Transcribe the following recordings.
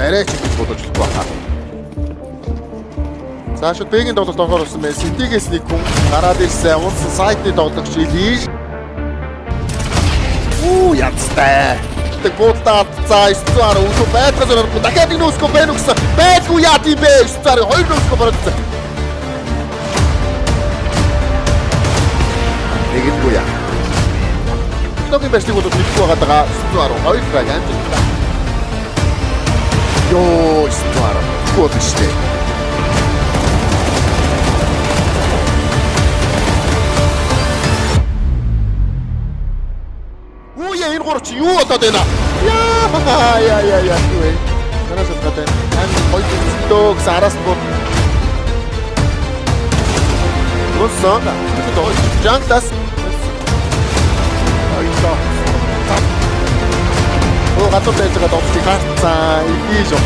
Арай ч ингэж бодож болохгүй хаа. За шууд B-ийн тоглолт орохоор болсон байна. City-гээс нэг хүн гараад ирсэн. Унсан сайтны тоглогч Илиш. Уу янзтай. Тэг буудаа алдцаа 910 өсөө байдгаа зөрөхгүй. Дахиад нэг нөөсгөө байна уу гэсэн. Байдгүй яа тийм бэ? 910 хоёр нөөсгөө бороод. Нэг л үгүй яа. Технологийн байршлыг бол мэдэхгүй байгаа даа 910 хоёр frag амжилттай. Йоо 910 гол шүү дээ. Үу яа энэ гурав чи юу болоод байна? Яа яа яа яа юу вэ? Танаас гадаа тань хоёр зөндөө гэсэн араас нь бод. Болсон. Жанглаас хоёрдоо. Оо гадуур байж байгаа тоглолтыг харцсан. Илий шүү.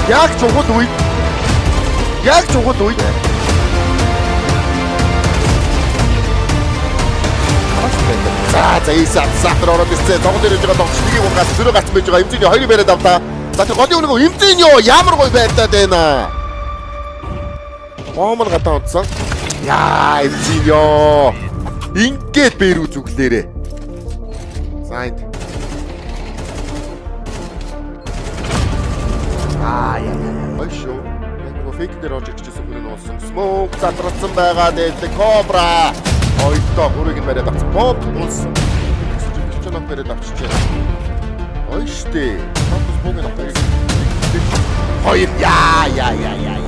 Яг чухал үед. Яг чухал үед. За за Иса сатар ороод ирсэн. Тоглолт ирж байгаа тоглолт нэгийг унгаас зөрөө гарсан байж байгаа. Эмзэний хоёрыг бариад авлаа. За тэр голын үнэгүй Эмзэн ёо ямар гоё байдаад байна. Бомор гадаа унтсан. Яа Эмзэн ёо. Ингээд бэрүү зүглээрээ. За энд. Аа яа яа. Ой шүү. Яг нөгөө фейк дээр орж ирчихсэн хүн нь болсон. Smoke задралсан байгаа дээлдэг Кобра. Хоёрдоо гурыг нь бариад авсан. Бомб унсан. Чонок бариад авчижээ. Ой штэ. Фокус бууг нь авах. Хоёр яа яа яа яа.